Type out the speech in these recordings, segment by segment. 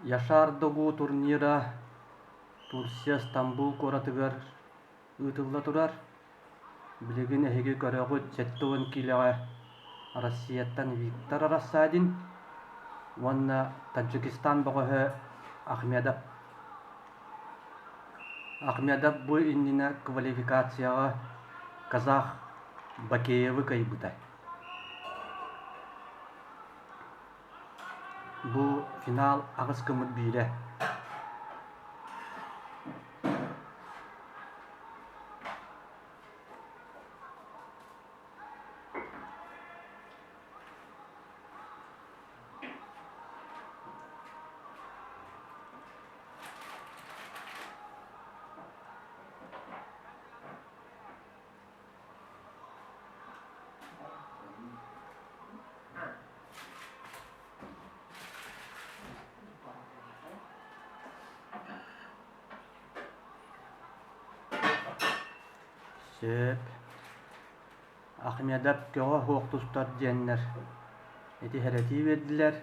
Яшар Догу турнира Турция Стамбул куоратыгар ыытылла турар. Билигин эһиги көрөҕүт 70 киилэҕэ Россияттан Виктор Рассадин уонна Таджикистан бөҕөһө Ахмедов. Ахмедов бу иннинэ квалификацияҕа казах Бакеевы кыайбыта. Бу финал аҕыс гыммыт биирэ. Сөп. Ахмедов көҕө суох тустар диэннэр ити хэрэтии биэрдилэр.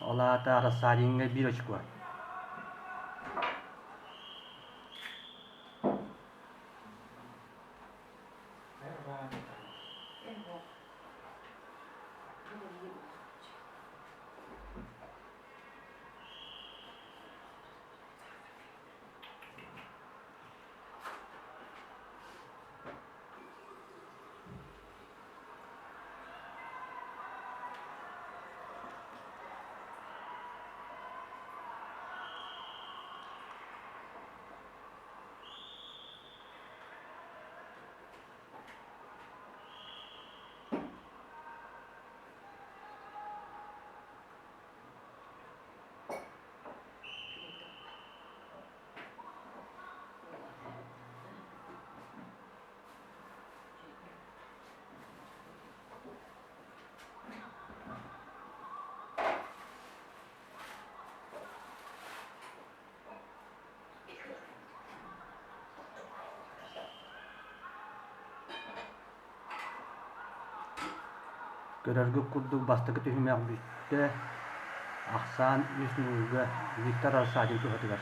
Ол аата Рассадиҥҥа биир очко. Көрөргүт курдук бастакы түһүмэх бүттэ, ахсаан үс ньууга Виктор Рассадин туһатыгар.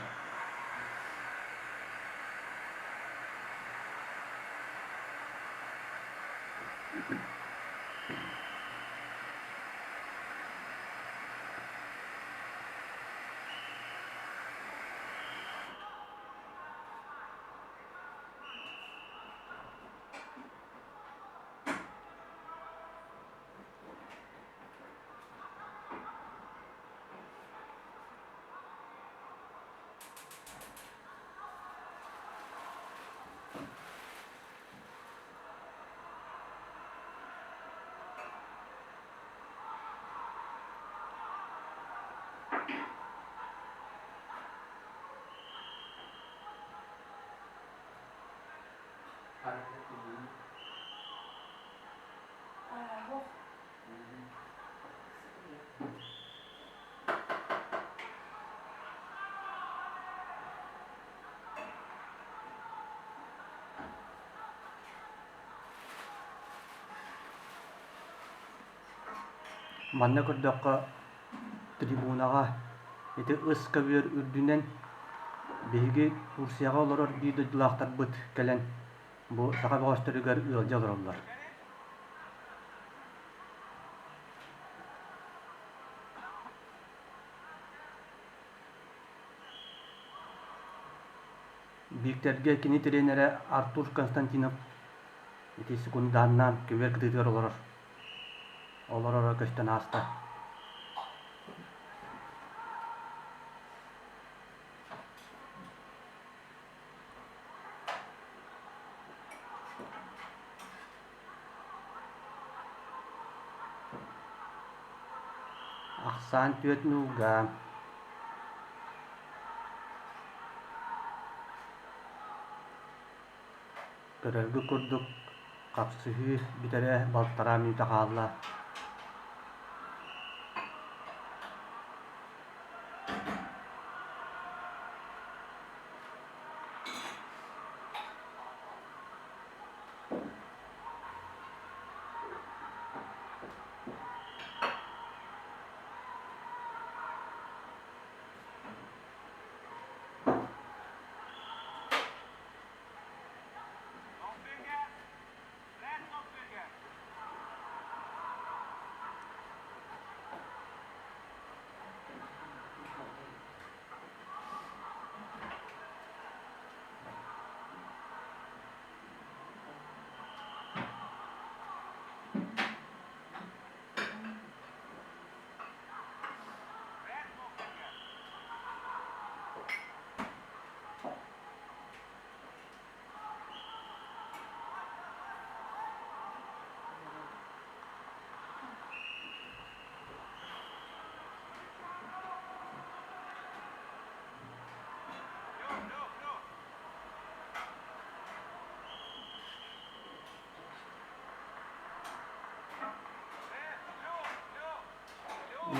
Манна көрдөххө, трибунаҕа ити ыс көбүөр үрдүнэн биһиги Турцияҕа олорор биир дойдулаахтарбыт кэлэн бу саха бөҕөстөрүгэр ыалдьа олороллор. Бииктэргэ кини тренерэ Артур Константинов ити секундааннаан көбүөр кытыытыгар олорор. Олороро көстөн ааста. Ахсаан түөрт нуулга. Көрөргүт курдук, хапсыһыы бүтэрэ балтараа мүнүүтэ хаалла.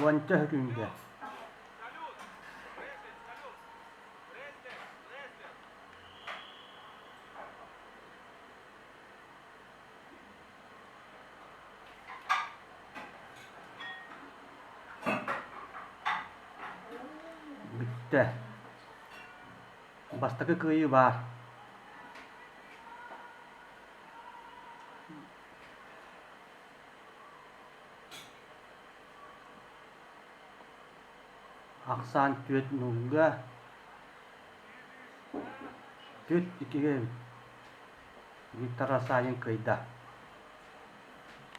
Уонча сөкүүндэ. Бүттэ. Бастакы кыайыы баар. Ахсаан түөрт нуулга, түөрт иккигэ эбит. Виктор Расанин кыайда.